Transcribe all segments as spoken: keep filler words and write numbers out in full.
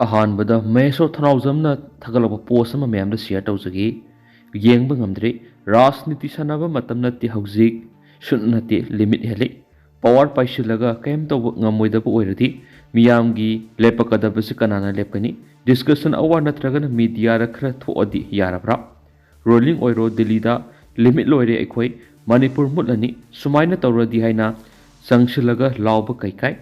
ꯑꯍꯥꯟꯕꯗ ꯃꯍꯦꯁꯣꯔ ꯊꯧꯅꯥꯎꯖꯝꯅ ꯊꯥꯒꯠꯂꯛꯄ ꯄꯣꯁ ꯑꯃ ꯃꯌꯥꯝꯗ ꯁꯤꯌꯔ ꯇꯧꯖꯒꯦ꯫ ꯌꯦꯡꯕ ꯉꯝꯗ꯭ꯔꯦ꯫ ꯔꯥꯖꯅꯤꯇꯤ ꯁꯥꯟꯅꯕ ꯃꯇꯝ ꯅꯠꯇꯦ ꯍꯧꯖꯤꯛ꯫ ꯁꯨꯠ ꯅꯠꯇꯦ, ꯂꯤꯃꯤꯠ ꯍꯦꯜꯂꯤ꯫ ꯄꯋꯥꯔ ꯄꯥꯏꯁꯤꯜꯂꯒ ꯀꯔꯤꯝ ꯇꯧꯕ ꯉꯝꯃꯣꯏꯗꯕ ꯑꯣꯏꯔꯗꯤ ꯃꯤꯌꯥꯝꯒꯤ ꯂꯦꯞꯄꯛꯀꯗꯕꯁꯤ ꯀꯅꯥꯅ ꯂꯦꯞꯀꯅꯤ? ꯗꯤꯁꯀꯁꯟ ꯑꯋꯥꯔ ꯅꯠꯇ꯭ꯔꯒꯅ ꯃꯤꯗꯤꯌꯥꯗ ꯈꯔ ꯊꯣꯛꯑꯗꯤ ꯌꯥꯔꯕ꯭ꯔꯥ? ꯔꯣꯂꯤꯡ ꯑꯣꯏꯔꯣ ꯗꯤꯜꯂꯤꯗ, ꯂꯤꯃꯤꯠ ꯂꯣꯏꯔꯦ ꯑꯩꯈꯣꯏ, ꯃꯅꯤꯄꯨꯔ ꯃꯨꯠꯂꯅꯤ, ꯁꯨꯃꯥꯏꯅ ꯇꯧꯔꯗꯤ ꯍꯥꯏꯅ ꯆꯪꯁꯤꯜꯂꯒ ꯂꯥꯎꯕ ꯀꯩꯀꯥꯏ?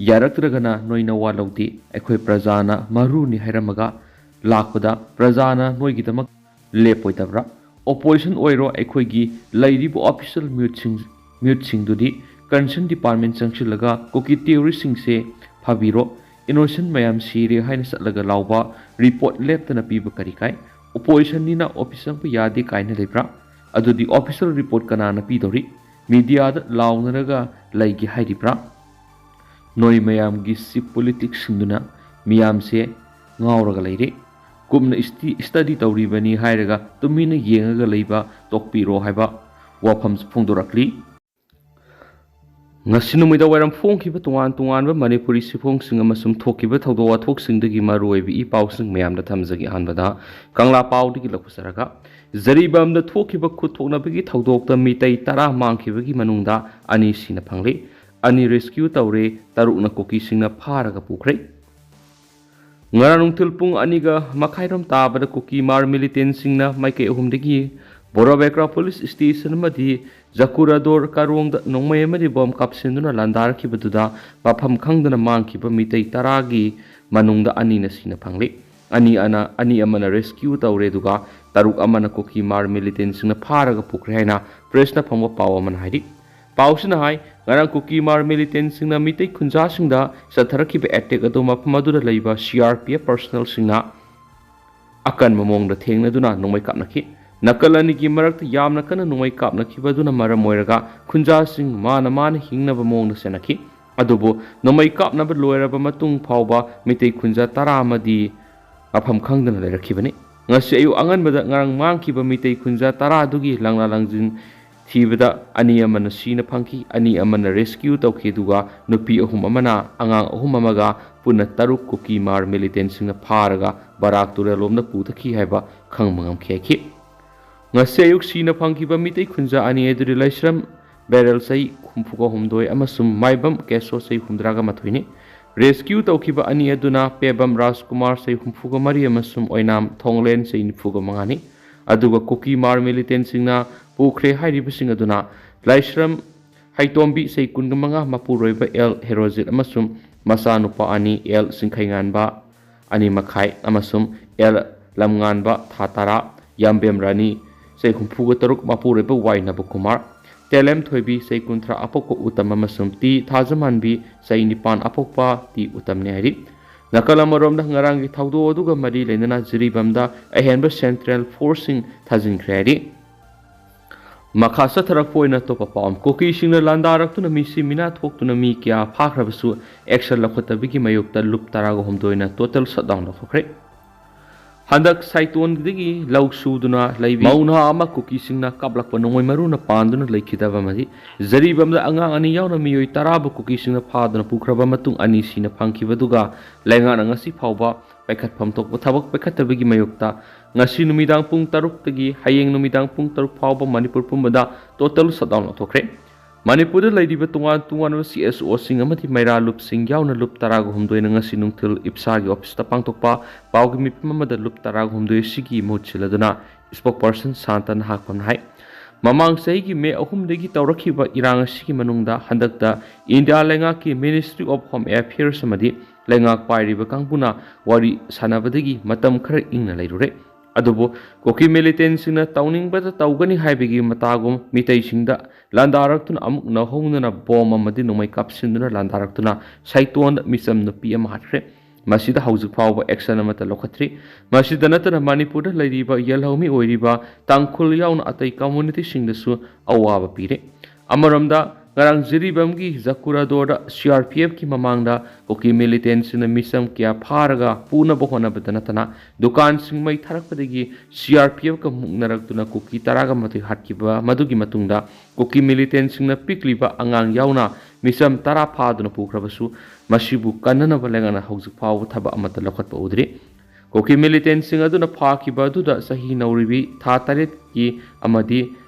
ꯌꯥꯔꯛꯇ꯭ꯔꯒꯅ ꯅꯣꯏ ꯅꯋꯥ ꯂꯧꯗꯦ, ꯑꯩꯈꯣꯏ ꯄ꯭ꯔꯖꯥꯅ ꯃꯔꯨꯅꯤ ꯍꯥꯏꯔꯝꯃꯒ ꯂꯥꯛꯄꯗ ꯄ꯭ꯔꯖꯥꯅ ꯅꯣꯏꯒꯤꯗꯃꯛ ꯂꯦꯞꯄꯣꯏꯗꯕ꯭ꯔꯥ? ꯑꯣꯄꯣꯖꯤꯁꯟ ꯑꯣꯏꯔꯣ ꯑꯩꯈꯣꯏꯒꯤ ꯂꯩꯔꯤꯕ ꯑꯣꯐꯤꯁꯤꯌꯦꯜ ꯃ꯭ꯌꯨꯠꯁꯤꯡ, ꯃ꯭ꯌꯨꯠꯁꯤꯡꯗꯨꯗꯤ ꯀꯟꯁꯔꯟ ꯗꯤꯄꯥꯔꯠꯃꯦꯟ ꯆꯪꯁꯤꯜꯂꯒ ꯀꯨꯀꯤ ꯇꯦꯔꯣꯔꯤꯁꯁꯤꯡꯁꯦ ꯐꯥꯕꯤꯔꯣ, ꯏꯅꯣꯁꯦꯟ ꯃꯌꯥꯝ ꯁꯤꯔꯦ ꯍꯥꯏꯅ ꯆꯠꯂꯒ ꯂꯥꯎꯕ ꯔꯤꯄꯣꯔꯠ ꯂꯦꯞꯇꯅ ꯄꯤꯕ ꯀꯔꯤ ꯀꯥꯏ? ꯑꯣꯄꯣꯖꯤꯁꯟꯅꯤꯅ ꯑꯣꯐꯤꯁ ꯆꯪꯕ ꯌꯥꯗꯦ ꯀꯥꯏꯅ ꯂꯩꯕ꯭ꯔꯥ? ꯑꯗꯨꯗꯤ ꯑꯣꯐꯤꯁꯤꯌꯦꯜ ꯔꯤꯄꯣꯔꯠ ꯀꯅꯥꯅ ꯄꯤꯗꯧꯔꯤ? ꯃꯤꯗꯤꯌꯥꯗ ꯂꯥꯎꯅꯔꯒ ꯂꯩꯒꯦ ꯍꯥꯏꯔꯤꯕ꯭ꯔꯥ? ꯅꯣꯏ ꯃꯌꯥꯝꯒꯤ ꯆꯤꯞ ꯄꯣꯂꯤꯇꯤꯛꯁꯁꯤꯡꯗꯨꯅ ꯃꯤꯌꯥꯝꯁꯦ ꯉꯥꯎꯔꯒ ꯂꯩꯔꯦ꯫ ꯀꯨꯞꯅ ꯏꯁꯇꯤ-, ꯏꯁꯇꯗꯤ ꯇꯧꯔꯤꯕꯅꯤ ꯍꯥꯏꯔꯒ ꯇꯨꯃꯤꯟꯅ ꯌꯦꯡꯉꯒ ꯂꯩꯕ ꯇꯣꯛꯄꯤꯔꯣ ꯍꯥꯏꯕ ꯋꯥꯐꯝꯁꯨ ꯐꯣꯡꯗꯣꯔꯛꯂꯤ꯫ ꯉꯁꯤ ꯅꯨꯃꯤꯗꯥꯡ ꯋꯥꯏꯔꯝ ꯐꯣꯡꯈꯤꯕ ꯇꯣꯉꯥꯟ ꯇꯣꯉꯥꯟꯕ ꯃꯅꯤꯄꯨꯔꯤ ꯆꯦꯐꯣꯡꯁꯤꯡ ꯑꯃꯁꯨꯡ ꯊꯣꯛꯈꯤꯕ ꯊꯧꯗꯣꯛ ꯋꯥꯊꯣꯛꯁꯤꯡꯗꯒꯤ ꯃꯔꯨꯑꯣꯏꯕ ꯏ ꯄꯥꯎꯁꯤꯡ ꯃꯌꯥꯝꯗ ꯊꯝꯖꯒꯦ꯫ ꯑꯍꯥꯟꯕꯗ ꯀꯪꯂꯥ ꯄꯥꯎꯗꯒꯤ ꯂꯧꯖꯔꯒ, ꯖꯔꯤꯕꯥꯝꯗ ꯊꯣꯛꯈꯤꯕ ꯈꯨꯠ ꯊꯣꯛꯅꯕꯒꯤ ꯊꯧꯗꯣꯛꯇ ꯃꯤꯇꯩ ꯇꯔꯥ ꯃꯥꯡꯈꯤꯕꯒꯤ ꯃꯅꯨꯡꯗ ꯑꯅꯤ ꯁꯤꯅ ꯐꯪꯂꯦ, ꯑꯅꯤ ꯔꯦꯁꯀ꯭ꯌꯨ ꯇꯧꯔꯦ, ꯇꯔꯨꯛꯅ ꯀꯨꯀꯤꯁꯤꯡꯅ ꯐꯥꯔꯒ ꯄꯨꯈ꯭ꯔꯦ꯫ ꯉꯔꯥꯡ ꯅꯨꯡꯊꯤꯜ ꯄꯨꯡ ꯑꯅꯤꯒ ꯃꯈꯥꯏꯔꯣꯝ ꯇꯥꯕꯗ ꯀꯨꯀꯤ ꯃꯥꯔ ꯃꯤꯂꯤꯇꯦꯟꯁꯤꯡꯅ ꯃꯥꯏꯀꯩ ꯑꯍꯨꯝꯗꯒꯤ ꯕꯣꯔꯥꯕꯦꯀ꯭ꯔꯥ ꯄꯨꯂꯤꯁ ꯁ꯭ꯇꯦꯁꯟ ꯑꯃꯗꯤ ꯖꯀꯨꯔꯥꯗꯣꯔ ꯀꯥꯔꯣꯡꯗ ꯅꯣꯡꯃꯩ ꯑꯃꯗꯤ ꯕꯣꯝ ꯀꯥꯞꯁꯤꯟꯗꯨꯅ ꯂꯥꯟꯗꯥꯔꯛꯈꯤꯕꯗꯨꯗ ꯃꯐꯝ ꯈꯪꯗꯅ ꯃꯥꯡꯈꯤꯕ ꯃꯤꯇꯩ ꯇꯔꯥꯒꯤ ꯃꯅꯨꯡꯗ ꯑꯅꯤꯅ ꯁꯤꯅ ꯐꯪꯂꯤ꯫ ꯑꯅꯤ ꯑꯅ-, ꯑꯅꯤ ꯑꯃꯅ ꯔꯦꯁꯀ꯭ꯌꯨ ꯇꯧꯔꯦ, ꯑꯗꯨꯒ ꯇꯔꯨꯛ ꯑꯃꯅ ꯀꯨꯀꯤ ꯃꯥꯔ ꯃꯤꯂꯤꯇꯦꯟꯁꯤꯡꯅ ꯐꯥꯔꯒ ꯄꯨꯈ꯭ꯔꯦ ꯍꯥꯏꯅ ꯄ꯭ꯔꯦꯁꯅ ꯐꯪꯕ ꯄꯥꯎ ꯑꯃꯅ ꯍꯥꯏꯔꯤ꯫ ꯄꯥꯎꯁꯤꯅ ꯍꯥꯏ, ꯉꯔꯥꯡ ꯀꯨꯀꯤ ꯃꯥꯔ ꯃꯤꯂꯤꯇꯦꯟꯁꯤꯡꯅ ꯃꯤꯇꯩ ꯈꯨꯟꯖꯥꯁꯤꯡꯗ ꯆꯠꯊꯔꯛꯈꯤꯕ ꯑꯦꯇꯦꯛ ꯑꯗꯨ ꯃꯐꯝ ꯑꯗꯨꯗ ꯂꯩꯕ ꯁꯤ ꯑꯥꯔ ꯄꯤ ꯑꯦꯐ ꯄꯔꯁꯅꯦꯜꯁꯤꯡꯅ ꯑꯀꯟꯕ ꯃꯑꯣꯡꯗ ꯊꯦꯡꯅꯗꯨꯅ ꯅꯣꯡꯃꯩ ꯀꯥꯞꯅꯈꯤ꯫ ꯅꯥꯀꯜ ꯑꯅꯤꯒꯤ ꯃꯔꯛꯇ ꯌꯥꯝꯅ ꯀꯟꯅ ꯅꯣꯡꯃꯩ ꯀꯥꯞꯅꯈꯤꯕ ꯑꯗꯨꯅ ꯃꯔꯝ ꯑꯣꯏꯔꯒ ꯈꯨꯟꯖꯥꯁꯤꯡ ꯃꯥꯅ ꯃꯥꯅ ꯍꯤꯡꯅꯕ ꯃꯑꯣꯡꯗ ꯆꯦꯟꯅꯈꯤ꯫ ꯑꯗꯨꯕꯨ ꯅꯣꯡꯃꯩ ꯀꯥꯞꯅꯕ ꯂꯣꯏꯔꯕ ꯃꯇꯨꯡ ꯐꯥꯎꯕ ꯃꯤꯇꯩ ꯈꯨꯟꯖꯥ ꯇꯔꯥ ꯑꯃꯗꯤ ꯃꯐꯝ ꯈꯪꯗꯅ ꯂꯩꯔꯛꯈꯤꯕꯅꯤ꯫ ꯉꯁꯤ ꯑꯌꯨꯛ ꯑꯉꯟꯕꯗ ꯉꯔꯥꯡ ꯃꯥꯡꯈꯤꯕ ꯃꯤꯇꯩ ꯈꯨꯟꯖꯥ ꯇꯔꯥ ꯑꯗꯨꯒꯤ ꯂꯪꯂꯥ ꯂꯪꯖꯤꯟ ꯊꯤꯕꯗ ꯑꯅꯤ ꯑꯃꯅ ꯁꯤꯅ ꯐꯪꯈꯤ, ꯑꯅꯤ ꯑꯃꯅ ꯔꯦꯁꯀ꯭ꯌꯨ ꯇꯧꯈꯤ, ꯑꯗꯨꯒ ꯅꯨꯄꯤ ꯑꯍꯨꯝ ꯑꯃꯅ ꯑꯉꯥꯡ ꯑꯍꯨꯝ ꯑꯃꯒ ꯄꯨꯟꯅ ꯇꯔꯨꯛ ꯀꯨꯀꯤ ꯃꯥꯔ ꯃꯤꯂꯤꯇꯦꯟꯁꯤꯡꯅ ꯐꯥꯔꯒ ꯕꯔꯥꯛ ꯇꯨꯔꯦꯜꯂꯣꯝꯗ ꯄꯨꯊꯈꯤ ꯍꯥꯏꯕ ꯈꯪꯕ ꯉꯝꯈꯤ ꯍꯥꯏꯈꯤ꯫ ꯉꯁꯤ ꯑꯌꯨꯛ ꯁꯤꯅ ꯐꯪꯈꯤꯕ ꯃꯤꯇꯩ ꯈꯨꯟꯖꯥ ꯑꯅꯤ ꯑꯗꯨꯗꯤ ꯂꯥꯏꯁ꯭ꯔꯝ ꯕꯦꯔꯦꯜ ꯆꯍꯤ ꯍꯨꯝꯐꯨꯒ ꯍꯨꯝꯗꯣꯏ ꯑꯃꯁꯨꯡ ꯃꯥꯏꯕꯝ ꯀꯦꯁꯣ ꯆꯍꯤ ꯍꯨꯝꯗ꯭ꯔꯥꯒ ꯃꯥꯊꯣꯏꯅꯤ꯫ ꯔꯦꯁꯀ꯭ꯌꯨ ꯇꯧꯈꯤꯕ ꯑꯅꯤ ꯑꯗꯨꯅ ꯄꯦꯕꯝ ꯔꯥꯖꯀꯨꯃꯥꯔ ꯆꯍꯤ ꯍꯨꯝꯐꯨꯒ ꯃꯔꯤ ꯑꯃꯁꯨꯡ ꯑꯣꯏꯅꯥꯝ ꯊꯣꯡꯂꯦꯟ ꯆꯍꯤ ꯅꯤꯐꯨꯒ ꯃꯉꯥꯅꯤ꯫ ꯑꯗꯨꯒ ꯀꯨꯀꯤ ꯃꯥꯔ ꯃꯤꯂꯤꯇꯦꯟꯁꯤꯡꯅ ꯄꯨꯈ꯭ꯔꯦ ꯍꯥꯏꯔꯤꯕꯁꯤꯡ ꯑꯗꯨꯅ ꯂꯥꯏꯁ꯭ꯔꯝ ꯍꯩꯇꯣꯝꯕꯤ ꯆꯍꯤ ꯀꯨꯟꯒ ꯃꯉꯥ, ꯃꯄꯨꯔꯣꯏꯕ ꯑꯦꯜ ꯍꯦꯔꯣꯖꯤꯠ ꯑꯃꯁꯨꯡ ꯃꯆꯥꯅꯨꯄꯥ ꯑꯅꯤ, ꯑꯦꯜ ꯁꯤꯡꯈꯩꯉꯥꯟꯕ ꯑꯅꯤ ꯃꯈꯥꯏ ꯑꯃꯁꯨꯡ ꯑꯦꯜ ꯂꯝꯉꯥꯟꯕ ꯊꯥ ꯇꯔꯥ, ꯌꯥꯝꯕꯦꯝ ꯔꯥꯅꯤ ꯆꯍꯤ ꯍꯨꯝꯐꯨꯒ ꯇꯔꯨꯛ, ꯃꯄꯨꯔꯣꯏꯕ ꯋꯥꯏ ꯅꯕꯀꯨꯃꯥꯔ, ꯇꯦꯂꯦꯝ ꯊꯣꯏꯕꯤ ꯆꯍꯤ ꯀꯨꯟꯊ꯭ꯔꯥ ꯑꯄꯣꯛꯄ ꯎꯇꯝ ꯑꯃꯁꯨꯡ ꯇꯤ ꯊꯥꯖꯃꯥꯟꯕꯤ ꯆꯍꯤ ꯅꯤꯄꯥꯟ ꯑꯄꯣꯛꯄ ꯇꯤ ꯎꯇꯝꯅꯤ ꯍꯥꯏꯔꯤ꯫ ꯅꯥꯀꯜ ꯑꯃꯔꯣꯝꯗ ꯉꯔꯥꯡꯒꯤ ꯊꯧꯗꯣꯛ ꯑꯗꯨꯒ ꯃꯔꯤ ꯂꯩꯅꯅ ꯖꯤꯔꯤꯕꯥꯝꯗ ꯑꯍꯦꯟꯕ ꯁꯦꯟꯇ꯭ꯔꯦꯜ ꯐꯣꯔꯁꯁꯤꯡ ꯊꯥꯖꯤꯟꯈ꯭ꯔꯦ ꯍꯥꯏꯔꯤ꯫ ꯃꯈꯥ ꯆꯠꯊꯔꯛꯄ ꯑꯣꯏꯅ ꯑꯇꯣꯞꯄ ꯄꯥꯎ ꯑꯃ, ꯀꯨꯀꯤꯁꯤꯡꯅ ꯂꯥꯟꯗꯥꯔꯛꯇꯨꯅ ꯃꯤꯁꯤ ꯃꯤꯅꯥ ꯊꯣꯛꯇꯨꯅ ꯃꯤ ꯀꯌꯥ ꯐꯥꯈ꯭ꯔꯕꯁꯨ action ꯂꯧꯈꯠꯇꯕꯒꯤ ꯃꯥꯌꯣꯛꯇ ꯂꯨꯞ ꯇꯔꯥꯒ ꯍꯨꯝꯗꯣꯏꯅ total shutdown ꯂꯧꯊꯣꯛꯈ꯭ꯔꯦ꯫ ꯍꯟꯗꯛ ꯁꯥꯏꯇꯣꯟꯗꯒꯤ ꯂꯧ ꯁꯨꯗꯨꯅ ꯂꯩꯕꯤ ꯃꯧ ꯅꯍꯥ ꯑꯃ ꯀꯨꯀꯤꯁꯤꯡꯅ ꯀꯥꯞꯂꯛꯄ ꯅꯣꯡꯃꯩ ꯃꯔꯨꯅ ꯄꯥꯟꯗꯨꯅ ꯂꯩꯈꯤꯗꯕ ꯑꯃꯗꯤ ꯖꯔꯤꯕꯥꯝꯗ ꯑꯉꯥꯡ ꯑꯅꯤ ꯌꯥꯎꯅ ꯃꯤꯑꯣꯏ ꯇꯔꯥꯕꯨ ꯀꯨꯀꯤꯁꯤꯡꯅ ꯐꯥꯗꯨꯅ ꯄꯨꯈ꯭ꯔꯕ ꯃꯇꯨꯡ ꯑꯅꯤ ꯁꯤꯅ ꯐꯪꯈꯤꯕꯗꯨꯒ ꯂꯩꯉꯥꯛꯅ ꯉꯁꯤ ꯐꯥꯎꯕ ꯄꯥꯏꯈꯠꯐꯝ ꯊꯣꯛꯄ ꯊꯕꯛ ꯄꯥꯏꯈꯠꯇꯕꯒꯤ ꯃꯥꯌꯣꯛꯇ ꯉꯁꯤ ꯅꯨꯃꯤꯗꯥꯡ ꯄꯨꯡ ꯇꯔꯨꯛꯇꯒꯤ ꯍꯌꯦꯡ ꯅꯨꯃꯤꯗꯥꯡ ꯄꯨꯡ ꯇꯔꯨꯛ ꯐꯥꯎꯕ ꯃꯅꯤꯄꯨꯔ ꯄꯨꯝꯕꯗ total shutdown ꯂꯧꯊꯣꯛꯈ꯭ꯔꯦ꯫ ꯃꯅꯤꯄꯨꯔꯗ ꯂꯩꯔꯤꯕ ꯇꯣꯉꯥꯟ ꯇꯣꯉꯥꯟꯕ ꯁꯤ ꯑꯦꯁ ꯑꯣꯁꯤꯡ ꯑꯃꯗꯤ ꯃꯩꯔꯥ ꯂꯨꯞꯁꯤꯡ ꯌꯥꯎꯅ ꯂꯨꯞ ꯇꯔꯥꯒ ꯍꯨꯝꯗꯣꯏꯅ ꯉꯁꯤ ꯅꯨꯡꯊꯤꯜ ꯏꯞꯁꯥꯒꯤ ꯑꯣꯐꯤꯁꯇ ꯄꯥꯡꯊꯣꯛꯄ ꯄꯥꯎꯒꯤ ꯃꯤꯐꯝ ꯑꯃꯗ ꯂꯨꯞ ꯇꯔꯥꯒ ꯍꯨꯝꯗꯣꯏ ꯑꯁꯤꯒꯤ ꯃꯍꯨꯠ ꯁꯤꯜꯂꯗꯨꯅ spokesperson ꯁꯥꯟꯇ ꯅꯍꯥꯛꯄꯝꯅ ꯍꯥꯏ꯫ ꯃꯃꯥꯡ ꯆꯍꯤꯒꯤ ꯃꯦ ꯑꯍꯨꯝꯗꯒꯤ ꯇꯧꯔꯛꯈꯤꯕ ꯏꯔꯥꯡ ꯑꯁꯤꯒꯤ ꯃꯅꯨꯡꯗ ꯍꯟꯗꯛꯇ ꯏꯟꯗꯤꯌꯥ ꯂꯩꯉꯥꯛꯀꯤ Ministry of Home Affairs ꯑꯃꯗꯤ ꯂꯩꯉꯥꯛ ꯄꯥꯏꯔꯤꯕ ꯀꯥꯡꯕꯨꯅ ꯋꯥꯔꯤ ꯁꯥꯟꯅꯕꯗꯒꯤ ꯃꯇꯝ ꯈꯔ ꯏꯪꯅ ꯂꯩꯔꯨꯔꯦ꯫ ꯑꯗꯨꯕꯨ ꯀꯨꯀꯤ ꯃꯤꯂꯤꯇꯦꯟꯁꯤꯡꯅ ꯇꯧꯅꯤꯡꯕꯗ ꯇꯧꯒꯅꯤ ꯍꯥꯏꯕꯒꯤ ꯃꯇꯥꯒꯨꯝ ꯃꯤꯇꯩꯁꯤꯡꯗ ꯂꯥꯟꯗꯥꯔꯛꯇꯨꯅ ꯑꯃꯨꯛ ꯅꯧꯍꯧꯅꯅ ꯕꯣꯝ ꯑꯃꯗꯤ ꯅꯣꯡꯃꯩ ꯀꯥꯞꯁꯤꯟꯗꯨꯅ ꯂꯥꯟꯗꯥꯔꯛꯇꯨꯅ ꯁꯥꯏꯇꯣꯟꯗ ꯃꯤꯆꯝ ꯅꯨꯄꯤ ꯑꯃ ꯍꯥꯠꯈ꯭ꯔꯦ꯫ ꯃꯁꯤꯗ ꯍꯧꯖꯤꯛ ꯐꯥꯎꯕ action ꯑꯃꯠꯇ ꯂꯧꯈꯠꯇ꯭ꯔꯤ꯫ ꯃꯁꯤꯗ ꯅꯠꯇꯅ ꯃꯅꯤꯄꯨꯔꯗ ꯂꯩꯔꯤꯕ ꯌꯦꯜꯍꯧꯃꯤ ꯑꯣꯏꯔꯤꯕ ꯇꯥꯡꯈꯨꯜ ꯌꯥꯎꯅ ꯑꯇꯩ communityꯁꯤꯡꯗꯁꯨ ꯑꯋꯥꯕ ꯄꯤꯔꯦ꯫ ꯑꯃꯔꯣꯝꯗ ꯉꯔꯥꯡ ꯖꯤꯔꯤꯕꯥꯝꯒꯤ ꯖꯀꯨꯔꯥꯗꯣꯔꯗ ꯁꯤ ꯑꯥꯔ ꯄꯤ ꯑꯦꯐꯀꯤ ꯃꯃꯥꯡꯗ ꯀꯨꯀꯤ ꯃꯤꯂꯤꯇꯦꯟꯁꯤꯡꯅ ꯃꯤꯆꯝ ꯀꯌꯥ ꯐꯥꯔꯒ ꯄꯨꯅꯕ ꯍꯣꯠꯅꯕꯗ ꯅꯠꯇꯅ ꯗꯨꯀꯥꯟꯁꯤꯡ ꯃꯩ ꯊꯥꯔꯛꯄꯗꯒꯤ ꯁꯤ ꯑꯥꯔ ꯄꯤ ꯑꯦꯐꯀ ꯃꯨꯛꯅꯔꯛꯇꯨꯅ ꯀꯨꯀꯤ ꯇꯔꯥꯒ ꯃꯥꯊꯣꯏ ꯍꯥꯠꯈꯤꯕ, ꯃꯗꯨꯒꯤ ꯃꯇꯨꯡꯗ ꯀꯨꯀꯤ ꯃꯤꯂꯤꯇꯦꯟꯁꯤꯡꯅ ꯄꯤꯛꯂꯤꯕ ꯑꯉꯥꯡ ꯌꯥꯎꯅ ꯃꯤꯆꯝ ꯇꯔꯥ ꯐꯥꯗꯨꯅ ꯄꯨꯈ꯭ꯔꯕꯁꯨ, ꯃꯁꯤꯕꯨ ꯀꯟꯅꯅꯕ ꯂꯩꯉꯥꯛꯅ ꯍꯧꯖꯤꯛ ꯐꯥꯎꯕ ꯊꯕꯛ ꯑꯃꯠꯇ ꯂꯧꯈꯠꯄ ꯎꯗ꯭ꯔꯤ꯫ ꯀꯨꯀꯤ ꯃꯤꯂꯤꯇꯦꯟꯁꯤꯡ ꯑꯗꯨꯅ ꯐꯥꯈꯤꯕ ꯑꯗꯨꯗ ꯆꯍꯤ ꯅꯧꯔꯤꯕꯤ ꯊꯥ ꯇꯔꯦꯠꯀꯤ ꯑꯃꯗꯤ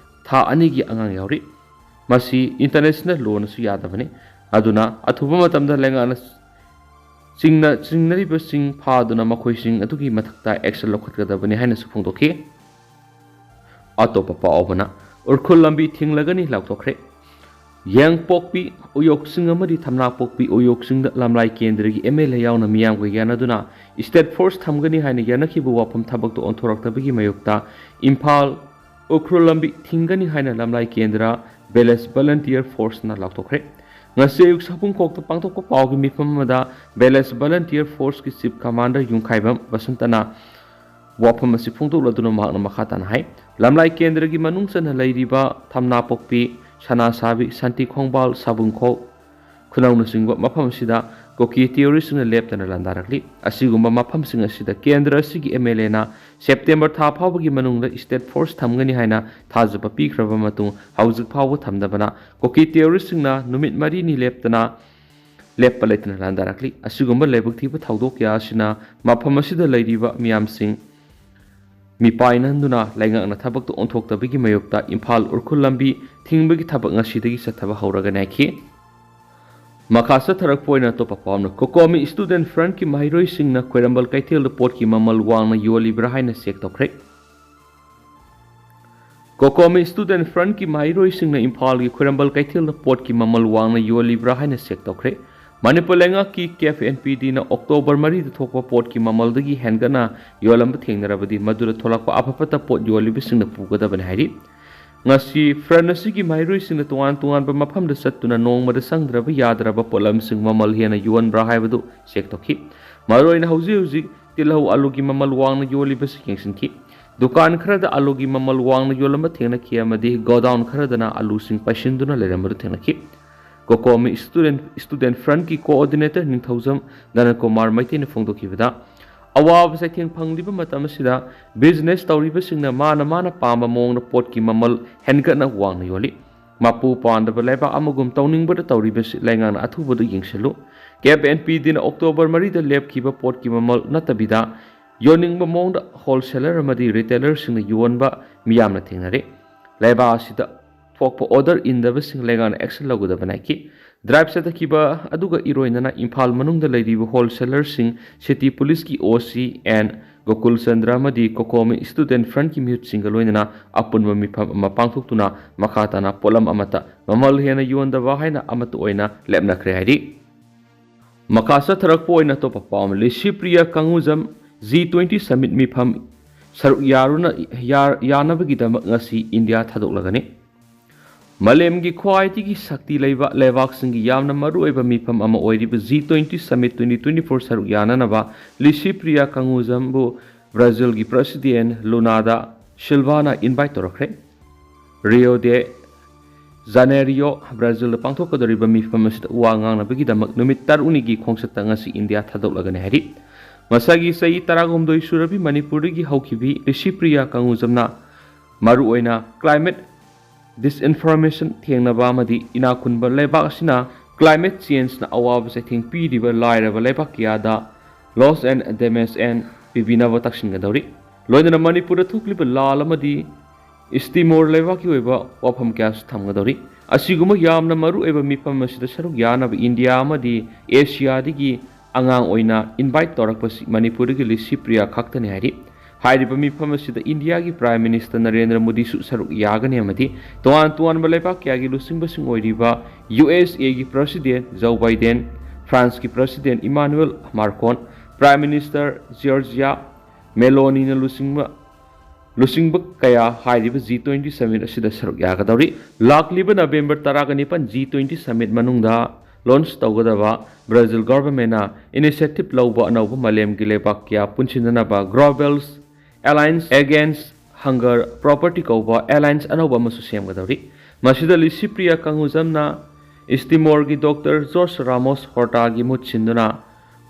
ꯊꯥ ꯑꯅꯤꯒꯤ ꯑꯉꯥꯡ ꯌꯥꯎꯔꯤ꯫ ꯃꯁꯤ ꯏꯟꯇꯔꯅꯦꯁꯅꯦꯜ ꯂꯣꯅꯁꯨ ꯌꯥꯗꯕꯅꯤ꯫ ꯑꯗꯨꯅ ꯑꯊꯨꯕ ꯃꯇꯝꯗ ꯂꯩꯉꯥꯛꯅ ꯆꯤꯡꯅ-, ꯆꯤꯡꯅꯔꯤꯕꯁꯤꯡ ꯐꯥꯗꯨꯅ ꯃꯈꯣꯏꯁꯤꯡ ꯑꯗꯨꯒꯤ ꯃꯊꯛꯇ action ꯂꯧꯈꯠꯀꯗꯕꯅꯤ ꯍꯥꯏꯅꯁꯨ ꯐꯣꯡꯗꯣꯛꯈꯤ꯫ ꯑꯇꯣꯞꯄ ꯄꯥꯎ ꯑꯃꯅ, ꯎꯔꯈꯨꯜ ꯂꯝꯕꯤ ꯊꯤꯡꯂꯒꯅꯤ ꯂꯥꯎꯊꯣꯛꯈ꯭ꯔꯦ꯫ ꯌꯥꯡꯄꯣꯛꯄꯤ ꯎꯌꯣꯛꯆꯤꯡ ꯑꯃꯗꯤ ꯊꯝꯅꯥꯄꯣꯛꯄꯤ ꯎꯌꯣꯛꯆꯤꯡꯗ ꯂꯝꯂꯥꯏ ꯀꯦꯟꯗ꯭ꯔꯒꯤ MLA ꯌꯥꯎꯅ ꯃꯤꯌꯥꯝꯒ ꯌꯥꯅꯗꯨꯅ state force ꯊꯝꯒꯅꯤ ꯍꯥꯏꯅ ꯌꯥꯅꯈꯤꯕ ꯋꯥꯐꯝ ꯊꯕꯛꯇ ꯑꯣꯟꯊꯣꯔꯛꯇꯕꯒꯤ ꯃꯥꯌꯣꯛꯇ ꯏꯝꯐꯥꯜ ꯎꯈ꯭ꯔꯨꯜ ꯂꯝꯕꯤ ꯊꯤꯡꯒꯅꯤ ꯍꯥꯏꯅ ꯂꯝꯂꯥꯏ ꯀꯦꯟꯗ꯭ꯔ Village Volunteer Forceꯅ ꯂꯥꯎꯊꯣꯛꯈ꯭ꯔꯦ꯫ ꯉꯁꯤ ꯑꯌꯨꯛ ꯁꯥꯄꯨꯡꯈꯣꯛꯇ ꯄꯥꯡꯊꯣꯛꯄ ꯄꯥꯎꯒꯤ ꯃꯤꯐꯝ ꯑꯃꯗ Village Volunteer Forceꯀꯤ Chief Commander ꯌꯨꯝꯈꯥꯏꯕꯝ ꯕꯁꯟꯇꯅ ꯋꯥꯐꯝ ꯑꯁꯤ ꯐꯣꯡꯗꯣꯛꯂꯗꯨꯅ ꯃꯍꯥꯛꯅ ꯃꯈꯥ ꯇꯥꯅ ꯍꯥꯏ, ꯂꯝꯂꯥꯏ ꯀꯦꯟꯗ꯭ꯔꯒꯤ ꯃꯅꯨꯡ ꯆꯟꯅ ꯂꯩꯔꯤꯕ ꯊꯝꯅꯥꯄꯣꯛꯄꯤ, ꯁꯅꯥꯁꯥꯕꯤ, ꯁꯥꯟꯇꯤ ꯈꯣꯡꯕꯥꯜ, ꯁꯥꯕꯨꯡꯈꯣꯛ, ꯈꯨꯅꯧꯅꯆꯤꯡꯕ ꯃꯐꯝ ꯑꯁꯤꯗ ꯀꯨꯀꯤ terroristꯁꯤꯡꯅ ꯂꯦꯞꯇꯅ ꯂꯥꯟꯗꯥꯔꯛꯂꯤ꯫ ꯑꯁꯤꯒꯨꯝꯕ ꯃꯐꯝꯁꯤꯡ ꯑꯁꯤꯗ ꯀꯦꯟꯗ꯭ꯔ ꯑꯁꯤꯒꯤ MLAꯅ September ꯊꯥ ꯐꯥꯎꯕꯒꯤ ꯃꯅꯨꯡꯗ state force ꯊꯝꯒꯅꯤ ꯍꯥꯏꯅ ꯊꯥꯖꯕ ꯄꯤꯈ꯭ꯔꯕ ꯃꯇꯨꯡ ꯍꯧꯖꯤꯛ ꯐꯥꯎꯕ ꯊꯝꯗꯕꯅ ꯀꯨꯀꯤ terroristꯁꯤꯡꯅ ꯅꯨꯃꯤꯠ ꯃꯔꯤꯅꯤ ꯂꯦꯞꯇꯅ, ꯂꯦꯞꯄ ꯂꯩꯇꯅ ꯂꯥꯟꯗꯥꯔꯛꯂꯤ꯫ ꯑꯁꯤꯒꯨꯝꯕ ꯂꯥꯏꯕꯛ ꯊꯤꯕ ꯊꯧꯗꯣꯛ ꯀꯌꯥ ꯑꯁꯤꯅ ꯃꯐꯝ ꯑꯁꯤꯗ ꯂꯩꯔꯤꯕ ꯃꯤꯌꯥꯝꯁꯤꯡ ꯃꯤꯄꯥꯏꯅꯍꯟꯗꯨꯅ ꯂꯩꯉꯥꯛꯅ ꯊꯕꯛꯇ ꯑꯣꯟꯊꯣꯛꯇꯕꯒꯤ ꯃꯥꯌꯣꯛꯇ ꯏꯝꯐꯥꯜ ꯎꯔꯈꯨꯜ ꯂꯝꯕꯤ ꯊꯤꯡꯕꯒꯤ ꯊꯕꯛ ꯉꯁꯤꯗꯒꯤ ꯆꯠꯊꯕ ꯍꯧꯔꯒꯅꯤ ꯍꯥꯏꯈꯤ꯫ ꯃꯈꯥ ꯆꯠꯊꯔꯛꯄ ꯑꯣꯏꯅ ꯑꯇꯣꯞꯄ ꯄꯥꯎ ꯑꯃꯅ, COCOMI Student Frontꯀꯤ ꯃꯍꯩꯔꯣꯏꯁꯤꯡꯅ ꯈ꯭ꯋꯥꯏꯔꯝꯕꯟ ꯀꯩꯊꯦꯜꯗ ꯄꯣꯠꯀꯤ ꯃꯃꯜ ꯋꯥꯡꯅ ꯌꯣꯜꯂꯤꯕ꯭ꯔꯥ ꯍꯥꯏꯅ check ꯇꯧꯈ꯭ꯔꯦ꯫ COCOMI Student Frontꯀꯤ ꯃꯍꯩꯔꯣꯏꯁꯤꯡꯅ ꯏꯝꯐꯥꯜꯒꯤ ꯈ꯭ꯋꯥꯏꯔꯝꯕꯟ ꯀꯩꯊꯦꯜꯗ ꯄꯣꯠꯀꯤ ꯃꯃꯜ ꯋꯥꯡꯅ ꯌꯣꯜꯂꯤꯕ꯭ꯔꯥ ꯍꯥꯏꯅ check ꯇꯧꯈ꯭ꯔꯦ꯫ ꯃꯅꯤꯄꯨꯔ ꯂꯩꯉꯥꯛꯀꯤ CAFNPDꯅ October ꯃꯔꯤꯗ ꯊꯣꯛꯄ ꯄꯣꯠꯀꯤ ꯃꯃꯜꯗꯒꯤ ꯍꯦꯟꯒꯠꯅ ꯌꯣꯜꯂꯝꯕ ꯊꯦꯡꯅꯔꯕꯗꯤ ꯃꯗꯨꯗ ꯊꯣꯛꯂꯛꯄ ꯑꯐ ꯐꯠꯇ ꯄꯣꯠ ꯌꯣꯜꯂꯤꯕꯁꯤꯡꯅ ꯄꯨꯒꯗꯕꯅꯤ ꯍꯥꯏꯔꯤ꯫ ꯉꯁꯤ Front ꯑꯁꯤꯒꯤ ꯃꯍꯩꯔꯣꯏꯁꯤꯡꯅ ꯇꯣꯉꯥꯟ ꯇꯣꯉꯥꯟꯕ ꯃꯐꯝꯗ ꯆꯠꯇꯨꯅ ꯅꯣꯡꯃꯗ ꯆꯪꯗ꯭ꯔꯕ ꯌꯥꯗ꯭ꯔꯕ ꯄꯣꯠꯂꯝꯁꯤꯡ ꯃꯃꯜ ꯍꯦꯟꯅ ꯌꯣꯟꯕ꯭ꯔꯥ ꯍꯥꯏꯕꯗꯨ check ꯇꯧꯈꯤ꯫ ꯃꯔꯨꯑꯣꯏꯅ ꯍꯧꯖꯤꯛ ꯍꯧꯖꯤꯛ ꯇꯤꯜꯍꯧ ꯑꯂꯨꯒꯤ ꯃꯃꯜ ꯋꯥꯡꯅ ꯌꯣꯜꯂꯤꯕꯁꯤ ꯌꯦꯡꯁꯤꯟꯈꯤ꯫ ꯗꯨꯀꯥꯟ ꯈꯔꯗ ꯑꯂꯨꯒꯤ ꯃꯃꯜ ꯋꯥꯡꯅ ꯌꯣꯜꯂꯝꯕ ꯊꯦꯡꯅꯈꯤ ꯑꯃꯗꯤ godown ꯈꯔꯗꯅ ꯑꯂꯨꯁꯤꯡ ꯄꯩꯁꯤꯟꯗꯨꯅ ꯂꯩꯔꯝꯕꯗꯨ ꯊꯦꯡꯅꯈꯤ꯫ COCOMI Student, Student Frontꯀꯤ coordinator ꯅꯤꯡꯊꯧꯖꯝ ꯙꯅꯀꯨꯃꯥꯔ ꯃꯩꯇꯩꯅ ꯐꯣꯡꯗꯣꯛꯈꯤꯕꯗ, ꯑꯋꯥꯕ ꯆꯩꯊꯦꯡ ꯐꯪꯂꯤꯕ ꯃꯇꯝ ꯑꯁꯤꯗ business ꯇꯧꯔꯤꯕꯁꯤꯡꯅ ꯃꯥꯅ ꯃꯥꯅ ꯄꯥꯝꯕ ꯃꯑꯣꯡꯗ ꯄꯣꯠꯀꯤ ꯃꯃꯜ ꯍꯦꯟꯒꯠꯅ ꯋꯥꯡꯅ ꯌꯣꯜꯂꯤ꯫ ꯃꯄꯨ ꯄꯥꯟꯗꯕ ꯂꯩꯕꯥꯛ ꯑꯃꯒꯨꯝ ꯇꯧꯅꯤꯡꯕꯗ ꯇꯧꯔꯤꯕꯁꯤ ꯂꯩꯉꯥꯛꯅ ꯑꯊꯨꯕꯗ ꯌꯦꯡꯁꯤꯜꯂꯨ꯫ ꯀꯦꯞ ꯑꯦꯟ ꯄꯤ ꯗꯤꯅ ꯑꯣꯛꯇꯣꯕꯔ ꯃꯔꯤꯗ ꯂꯦꯞꯈꯤꯕ ꯄꯣꯠꯀꯤ ꯃꯃꯜ ꯅꯠꯇꯕꯤꯗ ꯌꯣꯟꯅꯤꯡꯕ ꯃꯑꯣꯡꯗ ꯍꯣꯜꯁꯦꯂꯔ ꯑꯃꯗꯤ ꯔꯤꯇꯦꯂꯔꯁꯤꯡꯅ ꯌꯣꯟꯕ ꯃꯤꯌꯥꯝꯅ ꯊꯦꯡꯅꯔꯦ꯫ ꯂꯩꯕꯥꯛ ꯑꯁꯤꯗ ꯊꯣꯛꯄ ꯑꯣꯔꯗꯔ ꯏꯟꯗꯕꯁꯤꯡ ꯂꯩꯉꯥꯛꯅ ꯑꯦꯛꯁꯟ ꯂꯧꯒꯗꯕ ꯅꯥꯏꯈꯤ꯫ ꯗ꯭ꯔꯥꯏꯚ ꯆꯠꯊꯈꯤꯕ ꯑꯗꯨꯒ ꯏꯔꯣꯏꯅꯅ ꯏꯝꯐꯥꯜ ꯃꯅꯨꯡꯗ ꯂꯩꯔꯤꯕ ꯍꯣꯜꯁꯦꯂꯔꯁꯤꯡ, ꯁꯤꯇꯤ ꯄꯨꯂꯤꯁꯀꯤ ꯑꯣ ꯁꯤ ꯑꯦꯟ ꯒꯣꯀꯨꯜ ꯆꯟꯗ꯭ꯔ ꯑꯃꯗꯤ ꯀꯣꯀꯣꯃꯤ ꯁ꯭ꯇꯨꯗꯦꯟꯠ ꯐ꯭ꯔꯟꯠꯀꯤ ꯃꯤꯍꯨꯠꯁꯤꯡꯒ ꯂꯣꯏꯅꯅ ꯑꯄꯨꯟꯕ ꯃꯤꯐꯝ ꯑꯃ ꯄꯥꯡꯊꯣꯛꯇꯨꯅ ꯃꯈꯥ ꯇꯥꯅ ꯄꯣꯠꯂꯝ ꯑꯃꯠꯇ ꯃꯃꯜ ꯍꯦꯟꯅ ꯌꯣꯟꯗꯕ ꯍꯥꯏꯅ ꯑꯃꯠꯇ ꯑꯣꯏꯅ ꯂꯦꯞꯅꯈ꯭ꯔꯦ ꯍꯥꯏꯔꯤ꯫ ꯃꯈꯥ ꯆꯠꯊꯔꯛꯄ ꯑꯣꯏꯅ ꯑꯇꯣꯞꯄ ꯄꯥꯎ ꯑꯃ, ꯂꯤꯁꯤꯄ꯭ꯔꯤꯌꯥ ꯀꯪꯒꯨꯖꯝ ꯖꯤ ꯇ꯭ꯋꯦꯟꯇꯤ ꯁꯃꯤꯠ ꯃꯤꯐꯝ ꯁꯔꯨꯛ ꯌꯥꯔꯨꯅ-, ꯌꯥ-, ꯌꯥꯅꯕꯒꯤꯗꯃꯛ ꯉꯁꯤ ꯏꯟꯗꯤꯌꯥ ꯊꯥꯗꯣꯛꯂꯒꯅꯤ꯫ ꯃꯥꯂꯦꯝꯒꯤ ꯈ꯭ꯋꯥꯏꯗꯒꯤ ꯁꯛꯇꯤ ꯂꯩꯕ ꯂꯩꯕꯥꯛꯁꯤꯡꯒꯤ ꯌꯥꯝꯅ ꯃꯔꯨꯑꯣꯏꯕ ꯃꯤꯐꯝ ꯑꯃ ꯑꯣꯏꯔꯤꯕ G twenty submit twenty twenty four ꯁꯔꯨꯛ ꯌꯥꯅꯅꯕ ꯂꯤꯁꯤꯄ꯭ꯔꯤꯌꯥ ꯀꯪꯒꯨꯖꯝꯕꯨ ꯕ꯭ꯔꯥꯖꯤꯜꯒꯤ ꯄ꯭ꯔꯁꯤꯗꯦꯟ ꯂꯨꯅꯥꯗ ꯁꯤꯜꯚꯥꯅ ꯏꯟꯚꯥꯏꯠ ꯇꯧꯔꯛꯈ꯭ꯔꯦ꯫ ꯔꯤꯑꯣ ꯗꯦ ꯖꯥꯅꯦꯔꯤꯌꯣ, ꯕ꯭ꯔꯥꯖꯤꯜꯗ ꯄꯥꯡꯊꯣꯛꯀꯗꯧꯔꯤꯕ ꯃꯤꯐꯝ ꯑꯁꯤꯗ ꯋꯥ ꯉꯥꯡꯅꯕꯒꯤꯗꯃꯛ ꯅꯨꯃꯤꯠ ꯇꯔꯨꯛꯅꯤꯒꯤ ꯈꯣꯡꯆꯠꯇ ꯉꯁꯤ ꯏꯟꯗꯤꯌꯥ ꯊꯥꯗꯣꯛꯂꯒꯅꯤ ꯍꯥꯏꯔꯤ꯫ ꯃꯁꯥꯒꯤ ꯆꯍꯤ ꯇꯔꯥꯍꯨꯝꯗꯣꯏ ꯁꯨꯔꯕꯤ ꯃꯅꯤꯄꯨꯔꯗꯒꯤ ꯍꯧꯈꯤꯕꯤ ꯂꯤꯁꯤꯄ꯭ꯔꯤꯌꯥ ꯀꯪꯒꯨꯖꯝꯅ ꯃꯔꯨꯑꯣꯏꯅ ꯀ꯭ꯂꯥꯏꯃꯦꯠ ꯗꯤꯁꯏꯟꯐꯣꯔꯃꯦꯁꯟ ꯊꯦꯡꯅꯕ ꯑꯃꯗꯤ ꯏꯅꯥꯛ ꯈꯨꯟꯕ ꯂꯩꯕꯥꯛ ꯑꯁꯤꯅ ꯀ꯭ꯂꯥꯏꯃꯦꯠ ꯆꯦꯟꯖꯅ ꯑꯋꯥꯕ ꯆꯩꯊꯦꯡ ꯄꯤꯔꯤꯕ ꯂꯥꯏꯔꯕ ꯂꯩꯕꯥꯛ ꯀꯌꯥꯗ loss and damage and ꯄꯤꯕꯤꯅꯕ ꯇꯥꯛꯁꯤꯟꯒꯗꯧꯔꯤ꯫ ꯂꯣꯏꯅꯅ ꯃꯅꯤꯄꯨꯔꯗ ꯊꯣꯛꯂꯤꯕ ꯂꯥꯜ ꯑꯃꯗꯤ ꯏꯁꯇꯤꯃꯣꯔ ꯂꯩꯕꯥꯛꯀꯤ ꯑꯣꯏꯕ ꯋꯥꯐꯝ ꯀꯌꯥꯁꯨ ꯊꯝꯒꯗꯧꯔꯤ꯫ ꯑꯁꯤꯒꯨꯝꯕ ꯌꯥꯝꯅ ꯃꯔꯨꯑꯣꯏꯕ ꯃꯤꯐꯝ ꯑꯁꯤꯗ ꯁꯔꯨꯛ ꯌꯥꯅꯕ ꯏꯟꯗꯤꯌꯥ ꯑꯃꯗꯤ ꯑꯦꯁꯤꯌꯥꯗꯒꯤ ꯑꯉꯥꯡ ꯑꯣꯏꯅ ꯏꯟꯚꯥꯏꯠ ꯇꯧꯔꯛꯄꯁꯤ ꯃꯅꯤꯄꯨꯔꯗꯒꯤ ꯂꯤꯁꯤꯄ꯭ꯔꯤꯌꯥ ꯈꯛꯇꯅꯤ ꯍꯥꯏꯔꯤ꯫ ꯍꯥꯏꯔꯤꯕ ꯃꯤꯐꯝ ꯑꯁꯤꯗ ꯏꯟꯗꯤꯌꯥꯒꯤ ꯄ꯭ꯔꯥꯏꯝ ꯃꯤꯅꯤꯁꯇꯔ ꯅꯔꯦꯟꯗ꯭ꯔ ꯃꯣꯗꯤꯁꯨ ꯁꯔꯨꯛ ꯌꯥꯒꯅꯤ ꯑꯃꯗꯤ ꯇꯣꯉꯥꯟ ꯇꯣꯉꯥꯟꯕ ꯂꯩꯕꯥꯛ ꯀꯌꯥꯒꯤ ꯂꯨꯆꯤꯡꯕꯁꯤꯡ ꯑꯣꯏꯔꯤꯕ ꯌꯨ ꯑꯦꯁ ꯑꯦꯒꯤ ꯄ꯭ꯔꯁꯤꯗꯦꯟ ꯖꯣ ꯕꯥꯏꯗꯦꯟ, ꯐ꯭ꯔꯥꯟꯁꯀꯤ ꯄ꯭ꯔꯁꯤꯗꯦꯟ ꯏꯃꯥꯅꯨꯑꯦꯜ ꯃꯥꯔꯀꯣꯟ, ꯄ꯭ꯔꯥꯏꯝ ꯃꯤꯅꯤꯁꯇꯔ ꯖꯤꯌꯣꯔꯖꯤꯌꯥ ꯃꯦꯂꯣꯅꯤꯅ ꯂꯨꯆꯤꯡꯕ ꯂꯨꯆꯤꯡꯕ ꯀꯌꯥ ꯍꯥꯏꯔꯤꯕ ꯖꯤ ꯇ꯭ꯋꯦꯟꯇꯤ ꯁꯃꯤꯠ ꯑꯁꯤꯗ ꯁꯔꯨꯛ ꯌꯥꯒꯗꯧꯔꯤ꯫ ꯂꯥꯛꯂꯤꯕ ꯅꯕꯦꯝꯕꯔ ꯇꯔꯥꯒ ꯅꯤꯄꯥꯟ ꯖꯤ ꯇ꯭ꯋꯦꯟꯇꯤ ꯁꯃꯤꯠ ꯃꯅꯨꯡꯗ ꯂꯣꯟꯆ ꯇꯧꯒꯗꯕ ꯕ꯭ꯔꯥꯖꯤꯜ ꯒꯣꯚꯔꯟꯃꯦꯟꯠꯅ ꯏꯅꯤꯁꯤꯌꯦꯇꯤꯚ ꯂꯧꯕ ꯑꯅꯧꯕ ꯃꯥꯂꯦꯝꯒꯤ ꯂꯩꯕꯥꯛ ꯀꯌꯥ ꯄꯨꯟꯁꯤꯟꯅꯅꯕ ꯒ꯭ꯂꯣꯕꯦꯜ ꯑꯦꯂꯥꯏꯟꯁ ꯑꯦꯒꯦꯟꯁ ꯍꯪꯒꯔ ꯄ꯭ꯔꯣꯄꯔꯇꯤ ꯀꯧꯕ ꯑꯦꯂꯥꯏꯟꯁ ꯑꯅꯧꯕ ꯑꯃꯁꯨ ꯁꯦꯝꯒꯗꯧꯔꯤ꯫ ꯃꯁꯤꯗ ꯂꯤꯁꯤꯄ꯭ꯔꯤꯌꯥ ꯀꯪꯒꯨꯖꯝꯅ ꯏꯁꯇꯤꯃꯣꯔꯒꯤ ꯗꯣꯛꯇꯔ ꯖꯣꯔꯖ ꯔꯥꯃꯣꯁ ꯍꯣꯔꯇꯥꯒꯤ ꯃꯍꯨꯠ ꯁꯤꯟꯗꯨꯅ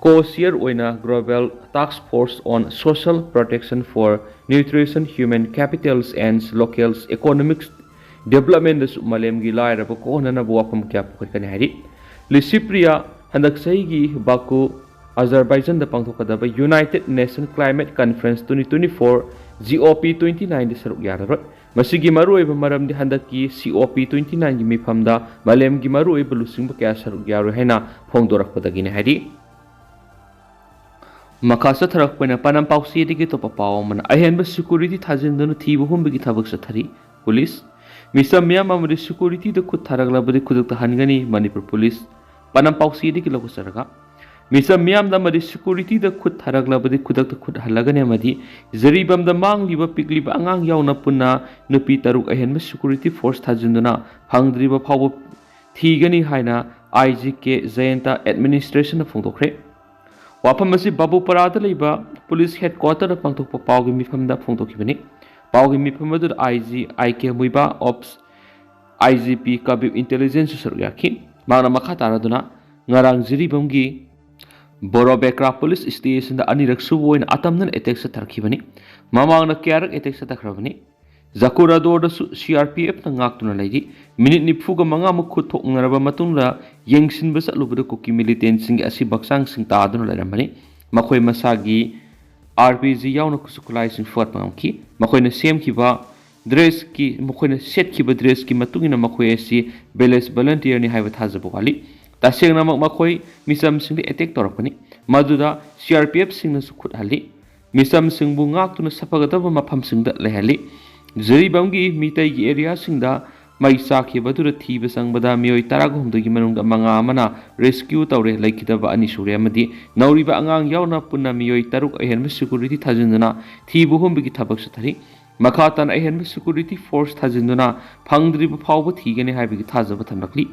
ꯀꯣ ꯆꯤꯌꯔ ꯑꯣꯏꯅ Global Task Force on Social Protection for Nutrition, Human Capitals and Local Economics ꯗꯦꯕꯂꯞꯃꯦꯟꯗꯁꯨ ꯃꯥꯂꯦꯝꯒꯤ ꯂꯥꯏꯔꯕ ꯀꯣꯛꯍꯟꯅꯅꯕ ꯋꯥꯐꯝ ꯀꯌꯥ ꯄꯨꯈꯠꯀꯅꯤ ꯍꯥꯏꯔꯤ꯫ ꯂꯤꯁꯤꯄ꯭ꯔꯤꯌꯥ ꯍꯟꯗꯛ ꯆꯍꯤꯒꯤ ꯕꯥꯀꯨ, ꯑꯖꯔꯕꯥꯏꯖꯟꯗ ꯄꯥꯡꯊꯣꯛꯀꯗꯕ United Nation Climate Conference twenty twenty-four, COP twenty-nine ꯗ ꯁꯔꯨꯛ ꯌꯥꯔꯔꯣꯏ꯫ ꯃꯁꯤꯒꯤ ꯃꯔꯨꯑꯣꯏꯕ ꯃꯔꯝꯗꯤ ꯍꯟꯗꯛꯀꯤ COP twenty-nine ꯒꯤ ꯃꯤꯐꯝꯗ ꯃꯥꯂꯦꯝꯒꯤ ꯃꯔꯨꯑꯣꯏꯕ ꯂꯨꯆꯤꯡꯕ ꯀꯌꯥ ꯁꯔꯨꯛ ꯌꯥꯔꯣꯏ ꯍꯥꯏꯅ ꯐꯣꯡꯗꯣꯔꯛꯄꯗꯒꯤꯅꯤ ꯍꯥꯏꯔꯤ꯫ ꯃꯈꯥ ꯆꯠꯊꯔꯛꯄ ꯑꯣꯏꯅ ꯄꯥꯅꯝ ꯄꯥꯎꯆꯦꯗꯒꯤ ꯑꯇꯣꯞꯄ ꯄꯥꯎ ꯑꯃꯅ, ꯑꯍꯦꯟꯕ ꯁꯦꯀ꯭ꯌꯨꯔꯤꯇꯤ ꯊꯥꯖꯤꯟꯗꯨꯅ ꯊꯤꯕ ꯍꯨꯝꯕꯒꯤ ꯊꯕꯛ ꯆꯠꯊꯔꯤ ꯄꯨꯂꯤꯁ꯫ ꯃꯤꯆꯝ ꯃꯤꯌꯥꯝ ꯑꯃꯗꯤ ꯁꯦꯀ꯭ꯌꯨꯔꯤꯇꯤꯗ ꯈꯨꯠ ꯊꯥꯔꯛꯂꯕꯗꯤ ꯈꯨꯗꯛꯇ ꯍꯟꯒꯅꯤ ꯃꯅꯤꯄꯨꯔ ꯄꯨꯂꯤꯁ꯫ ꯄꯥꯅꯝ ꯄꯥꯎꯆꯦꯗꯒꯤ ꯂꯧꯈꯠꯆꯔꯒ, ꯃꯤꯆꯝ ꯃꯤꯌꯥꯝꯗ ꯑꯃꯗꯤ ꯁꯦꯀ꯭ꯌꯨꯔꯤꯇꯤꯗ ꯈꯨꯠ ꯊꯥꯔꯛꯂꯕꯗꯤ ꯈꯨꯗꯛꯇ ꯈꯨꯠ ꯍꯜꯂꯒꯅꯤ ꯑꯃꯗꯤ ꯖꯤꯔꯤꯕꯥꯝꯗ ꯃꯥꯡꯂꯤꯕ ꯄꯤꯛꯂꯤꯕ ꯑꯉꯥꯡ ꯌꯥꯎꯅ ꯄꯨꯟꯅ ꯅꯨꯄꯤ ꯇꯔꯨꯛ ꯑꯍꯦꯟꯕ ꯁꯦꯀ꯭ꯌꯨꯔꯤꯇꯤ ꯐꯣꯔꯁ ꯊꯥꯖꯤꯟꯗꯨꯅ ꯐꯪꯗ꯭ꯔꯤꯕ ꯐꯥꯎꯕ ꯊꯤꯒꯅꯤ ꯍꯥꯏꯅ IGK Jayanta Administration ꯅ ꯐꯣꯡꯗꯣꯛꯈ꯭ꯔꯦ꯫ ꯋꯥꯐꯝ ꯑꯁꯤ ꯕꯥꯕꯨꯄꯥꯔꯥꯗ ꯂꯩꯕ ꯄꯨꯂꯤꯁ ꯍꯦꯗꯀ꯭ꯋꯥꯇꯔꯗ ꯄꯥꯡꯊꯣꯛꯄ ꯄꯥꯎꯒꯤ ꯃꯤꯐꯝꯗ ꯐꯣꯡꯗꯣꯛꯈꯤꯕꯅꯤ꯫ ꯄꯥꯎꯒꯤ ꯃꯤꯐꯝ ꯑꯗꯨꯗ IG ꯑꯥꯏ ꯀꯦ ꯃꯨꯏꯕꯥ, ꯑꯣꯞꯁ IGP ꯀꯕꯤꯞ, ꯏꯟꯇꯦꯂꯤꯖꯦꯟꯁꯁꯨ ꯁꯔꯨꯛ ꯌꯥꯈꯤ꯫ ꯃꯍꯥꯛꯅ ꯃꯈꯥ ꯇꯥꯔꯗꯨꯅ, ꯉꯔꯥꯡ ꯖꯤꯔꯤꯕꯥꯝꯒꯤ ꯕꯣꯔꯣꯕꯦꯀ꯭ꯔꯥ ꯄꯨꯂꯤꯁ ꯁ꯭ꯇꯦꯁꯟꯗ ꯑꯅꯤꯔꯛ ꯁꯨꯕ ꯑꯣꯏꯅ ꯑꯇꯝꯅꯅ ꯑꯦꯇꯦꯛ ꯆꯠꯊꯔꯛꯈꯤꯕꯅꯤ꯫ ꯃꯃꯥꯡꯗ ꯀꯌꯥꯔꯛ ꯑꯦꯇꯦꯛ ꯆꯠꯊꯈ꯭ꯔꯕꯅꯤ꯫ ꯖꯀꯨꯔꯥꯗꯣꯔꯗꯁꯨ CRPF ꯅ ꯉꯥꯛꯇꯨꯅ ꯂꯩꯔꯤ꯫ ꯃꯤꯅꯤꯠ ꯅꯤꯐꯨꯒ ꯃꯉꯥꯃꯨꯛ ꯈꯨꯠ ꯊꯣꯛꯅꯔꯕ ꯃꯇꯨꯡꯗ ꯌꯦꯡꯁꯤꯟꯕ ꯆꯠꯂꯨꯕꯗ ꯀꯨꯀꯤ ꯃꯤꯂꯤꯇꯦꯟꯁꯤꯡꯒꯤ ꯑꯁꯤꯕ ꯍꯛꯆꯥꯡꯁꯤꯡ ꯇꯥꯗꯨꯅ ꯂꯩꯔꯝꯕꯅꯤ꯫ ꯃꯈꯣꯏ ꯃꯁꯥꯒꯤ RPG ꯌꯥꯎꯅ ꯈꯨꯠꯁꯨ ꯈꯨꯠꯂꯥꯏꯁꯤꯡ ꯐꯨꯒꯠꯄ ꯉꯝꯈꯤ꯫ ꯃꯈꯣꯏꯅ ꯁꯦꯝꯈꯤꯕ ꯗ꯭ꯔꯦꯁꯀꯤ, ꯃꯈꯣꯏꯅ ꯁꯦꯠꯈꯤꯕ ꯗ꯭ꯔꯦꯁꯀꯤ ꯃꯇꯨꯡ ꯏꯟꯅ ꯃꯈꯣꯏ ꯑꯁꯤ ꯚꯤꯂꯦꯖ ꯚꯣꯂꯟꯇꯤꯌꯔꯅꯤ ꯍꯥꯏꯕ ꯊꯥꯖꯕ ꯋꯥꯠꯂꯤ꯫ ꯇꯁꯦꯡꯅꯃꯛ ꯃꯈꯣꯏ ꯃꯤꯆꯝꯁꯤꯡꯗ ꯑꯦꯇꯦꯛ ꯇꯧꯔꯛꯄꯅꯤ, ꯃꯗꯨꯗ CRPF ꯁꯤꯡꯅꯁꯨ ꯈꯨꯠ ꯍꯜꯂꯤ꯫ ꯃꯤꯆꯝꯁꯤꯡꯕꯨ ꯉꯥꯛꯇꯨꯅ ꯁꯥꯐꯒꯗꯕ ꯃꯐꯝꯁꯤꯡꯗ ꯂꯩꯍꯜꯂꯤ꯫ ꯖꯤꯔꯤꯕꯥꯝꯒꯤ ꯃꯤꯇꯩꯒꯤ ꯑꯦꯔꯤꯌꯥꯁꯤꯡꯗ ꯃꯩ ꯆꯥꯛꯈꯤꯕ ꯑꯗꯨꯗ ꯊꯤꯕ ꯆꯪꯕꯗ ꯃꯤꯑꯣꯏ ꯇꯔꯥꯍꯨꯝꯗꯣꯏꯒꯤ ꯃꯅꯨꯡꯗ ꯃꯉꯥ ꯑꯃꯅ ꯔꯦꯁꯀ꯭ꯌꯨ ꯇꯧꯔꯦ, ꯂꯩꯈꯤꯗꯕ ꯑꯅꯤ ꯁꯨꯔꯦ ꯑꯃꯗꯤ ꯅꯧꯔꯤꯕ ꯑꯉꯥꯡ ꯌꯥꯎꯅ ꯄꯨꯟꯅ ꯃꯤꯑꯣꯏ ꯇꯔꯨꯛ ꯑꯍꯦꯟꯕ ꯁꯦꯀ꯭ꯌꯨꯔꯤꯇꯤ ꯊꯥꯖꯤꯟꯗꯨꯅ ꯊꯤꯕ ꯍꯨꯝꯕꯒꯤ ꯊꯕꯛ ꯆꯠꯊꯔꯤ꯫ ꯃꯈꯥ ꯇꯥꯅ ꯑꯍꯦꯟꯕ ꯁꯦꯀ꯭ꯌꯨꯔꯤꯇꯤ ꯐꯣꯔꯁ ꯊꯥꯖꯤꯟꯗꯨꯅ ꯐꯪꯗ꯭ꯔꯤꯕ ꯐꯥꯎꯕ ꯊꯤꯒꯅꯤ ꯍꯥꯏꯕꯒꯤ ꯊꯥꯖꯕ ꯊꯝꯂꯛꯂꯤ꯫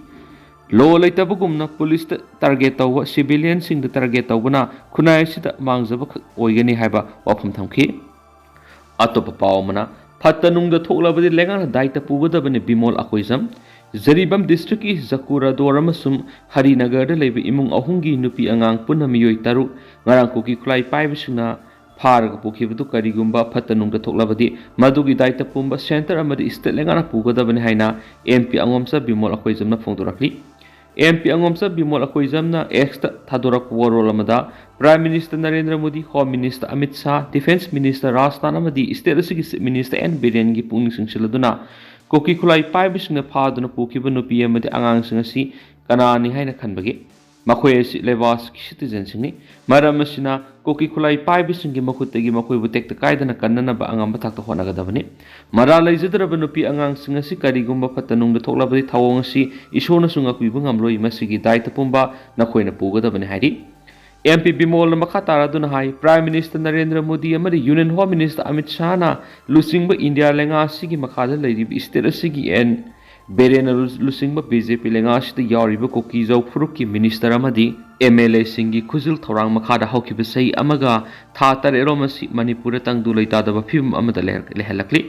ꯂꯣ ꯂꯩꯇꯕꯒꯨꯝꯅ ꯄꯨꯂꯤꯁꯇ ꯇꯥꯔꯒꯦꯠ ꯇꯧꯕ, ꯁꯤꯚꯤꯂꯤꯌꯟꯁꯤꯡꯗ ꯇꯥꯔꯒꯦꯠ ꯇꯧꯕꯅ ꯈꯨꯟꯅꯥꯏ ꯑꯁꯤꯗ ꯃꯥꯡꯖꯕ ꯈꯛ ꯑꯣꯏꯒꯅꯤ ꯍꯥꯏꯕ ꯋꯥꯐꯝ ꯊꯝꯈꯤ꯫ ꯑꯇꯣꯞꯄ ꯄꯥꯎ ꯑꯃꯅ, ꯐꯠꯇ ꯅꯨꯡꯗ ꯊꯣꯛꯂꯕꯗꯤ ꯂꯩꯉꯥꯛꯅ ꯗꯥꯏꯇ ꯄꯨꯒꯗꯕꯅꯤ, ꯕꯤꯃꯣꯜ ꯑꯀꯣꯏꯖꯝ꯫ ꯖꯤꯔꯤꯕꯥꯝ ꯗꯤꯁꯇ꯭ꯔꯤꯛꯀꯤ ꯖꯀꯨꯔꯥꯗꯣꯔ ꯑꯃꯁꯨꯡ ꯍꯔꯤꯅꯒꯔꯗ ꯂꯩꯕ ꯏꯃꯨꯡ ꯑꯍꯨꯝꯒꯤ ꯅꯨꯄꯤ ꯑꯉꯥꯡ ꯄꯨꯟꯅ ꯃꯤꯑꯣꯏ ꯇꯔꯨꯛ ꯉꯔꯥꯡ ꯀꯨꯀꯤ ꯈꯨꯠꯂꯥꯏ ꯄꯥꯏꯕꯁꯤꯡꯅ ꯐꯥꯔꯒ ꯄꯨꯈꯤꯕꯗꯨ ꯀꯔꯤꯒꯨꯝꯕ ꯐꯠꯇ ꯅꯨꯡꯗ ꯊꯣꯛꯂꯕꯗꯤ ꯃꯗꯨꯒꯤ ꯗꯥꯏꯇ ꯄꯨꯝꯕ ꯁꯦꯟꯇꯔ ꯑꯃꯗꯤ ꯁ꯭ꯇꯦꯠ ꯂꯩꯉꯥꯛꯅ ꯄꯨꯒꯗꯕꯅꯤ ꯍꯥꯏꯅ M P ꯑꯉꯣꯝꯆꯥ Bimol ꯑꯀꯣꯏꯖꯝꯅ ꯐꯣꯡꯗꯣꯔꯛꯂꯤ꯫ M P ꯑꯉꯣꯝꯆꯥ Bimol ꯑꯀꯣꯏꯖꯝꯅ ꯑꯦꯛꯁꯇ ꯊꯥꯗꯣꯔꯛꯄ ꯋꯥꯔꯣꯜ ꯑꯃꯗ prime minister Narendra Modi, home minister Amit Shah, defence minister Rajnath ꯑꯃꯗꯤ ꯁ꯭ꯇꯦꯠ ꯑꯁꯤꯒꯤ ꯆꯤꯐ ꯃꯤꯅꯤꯁꯇꯔ ꯑꯦꯟ ꯕꯤꯔꯦꯟꯒꯤ ꯄꯨꯛꯅꯤꯡ ꯆꯤꯡꯁꯤꯜꯂꯗꯨꯅ ꯀꯨꯀꯤ ꯈꯨꯠꯂꯥꯏ ꯄꯥꯏꯕꯁꯤꯡꯅ ꯐꯥꯗꯨꯅ ꯄꯨꯈꯤꯕ ꯅꯨꯄꯤ ꯑꯃꯗꯤ ꯑꯉꯥꯡꯁꯤꯡ ꯑꯁꯤ ꯀꯅꯥꯅꯤ ꯍꯥꯏꯅ ꯈꯟꯕꯒꯦ? ꯃꯈꯣꯏ ꯑꯁꯤ ꯂꯩꯕꯥꯛ ꯑꯁꯤꯒꯤ ꯁꯤꯇꯤꯖꯦꯟꯁꯤꯡꯅꯤ꯫ ꯃꯔꯝ ꯑꯁꯤꯅ ꯀꯨꯀꯤ ꯈꯨꯠꯂꯥꯏ ꯄꯥꯏꯕꯁꯤꯡꯒꯤ ꯃꯈꯨꯠꯇꯒꯤ ꯃꯈꯣꯏꯕꯨ ꯇꯦꯛꯇ ꯀꯥꯏꯗꯅ ꯀꯟꯅꯅꯕ ꯑꯉꯝꯕ ꯊꯥꯛꯇ ꯍꯣꯠꯅꯒꯗꯕꯅꯤ꯫ ꯃꯔꯥꯜ ꯂꯩꯖꯗ꯭ꯔꯕ ꯅꯨꯄꯤ ꯑꯉꯥꯡꯁꯤꯡ ꯑꯁꯤ ꯀꯔꯤꯒꯨꯝꯕ ꯐꯠꯇ ꯅꯨꯡꯗ ꯊꯣꯛꯂꯕꯗꯤ ꯊꯧꯑꯣꯡ ꯑꯁꯤ ꯏꯁꯣꯔꯅꯁꯨ ꯉꯥꯛꯄꯤꯕ ꯉꯝꯂꯣꯏ꯫ ꯃꯁꯤꯒꯤ ꯗꯥꯏꯇ ꯄꯨꯝꯕ ꯅꯈꯣꯏꯅ ꯄꯨꯒꯗꯕꯅꯤ ꯍꯥꯏꯔꯤ꯫ ꯑꯦꯝ ꯄꯤ ꯕꯤꯃꯣꯜꯅ ꯃꯈꯥ ꯇꯥꯔꯗꯨꯅ ꯍꯥꯏ, ꯄ꯭ꯔꯥꯏꯝ ꯃꯤꯅꯤꯁꯇꯔ ꯅꯔꯦꯟꯗ꯭ꯔ ꯃꯣꯗꯤ ꯑꯃꯗꯤ ꯌꯨꯅꯤꯌꯟ ꯍꯣꯝ ꯃꯤꯅꯤꯁꯇꯔ ꯑꯃꯤꯠ ꯁꯥꯍꯅ ꯂꯨꯆꯤꯡꯕ ꯏꯟꯗꯤꯌꯥ ꯂꯩꯉꯥꯛ ꯑꯁꯤꯒꯤ ꯃꯈꯥꯗ ꯂꯩꯔꯤꯕ ꯁ꯭ꯇꯦꯠ ꯑꯁꯤꯒꯤ ꯑꯦꯟ ꯕꯤꯔꯦꯟꯅ ꯂꯨ-, ꯂꯨꯆꯤꯡꯕ ꯕꯤ ꯖꯦ ꯄꯤ ꯂꯩꯉꯥꯛ ꯑꯁꯤꯗ ꯌꯥꯎꯔꯤꯕ ꯀꯨꯀꯤ ꯖꯧ ꯐꯨꯔꯨꯞꯀꯤ ꯃꯤꯅꯤꯁꯇꯔ ꯑꯃꯗꯤ ꯑꯦꯝ ꯑꯦꯜ ꯑꯦꯁꯤꯡꯒꯤ ꯈꯨꯖꯤꯜ ꯊꯧꯔꯥꯡ ꯃꯈꯥꯗ ꯍꯧꯈꯤꯕ ꯆꯍꯤ ꯑꯃꯒ ꯊꯥ ꯇꯔꯦꯠꯔꯣꯝ ꯑꯁꯤ ꯃꯅꯤꯄꯨꯔꯗ ꯇꯪꯗꯨ ꯂꯩꯇꯥꯗꯕ ꯐꯤꯕꯝ ꯑꯃꯗ ꯂꯩꯍꯜ-, ꯂꯩꯍꯜꯂꯛꯂꯤ꯫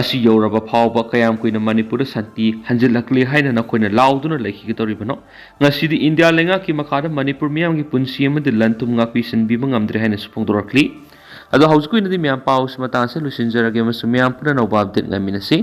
ꯑꯁꯤ ꯌꯧꯔꯕ ꯐꯥꯎꯕ ꯀꯌꯥꯝ ꯀꯨꯏꯅ ꯃꯅꯤꯄꯨꯔꯗ ꯁꯥꯟꯇꯤ ꯍꯟꯖꯤꯜꯂꯛꯂꯤ ꯍꯥꯏꯅ ꯅꯈꯣꯏꯅ ꯂꯥꯎꯗꯨꯅ ꯂꯩꯈꯤꯒꯗꯧꯔꯤꯕꯅꯣ? ꯉꯁꯤꯗꯤ ꯏꯟꯗꯤꯌꯥ ꯂꯩꯉꯥꯛꯀꯤ ꯃꯈꯥꯗ ꯃꯅꯤꯄꯨꯔ ꯃꯤꯌꯥꯝꯒꯤ ꯄꯨꯟꯁꯤ ꯑꯃꯗꯤ ꯂꯟ ꯊꯨꯝ ꯉꯥꯛꯄꯤ ꯁꯦꯟꯕꯤꯕ ꯉꯝꯗ꯭ꯔꯦ ꯍꯥꯏꯅꯁꯨ ꯐꯣꯡꯗꯣꯔꯛꯂꯤ꯫ ꯑꯗꯣ ꯍꯧꯖꯤꯛꯀꯤ ꯑꯣꯏꯅꯗꯤ ꯃꯌꯥꯝ ꯄꯥꯎꯁꯤ ꯃꯇꯥꯡꯁꯦ ꯂꯣꯏꯁꯤꯟꯖꯔꯒꯦ ꯑꯃꯁꯨꯡ ꯃꯌꯥꯝ ꯄꯨꯟꯅ ꯑꯅꯧꯕ ꯑꯞꯗꯦꯠ ꯉꯥꯏꯃꯤꯟꯅꯁꯤ꯫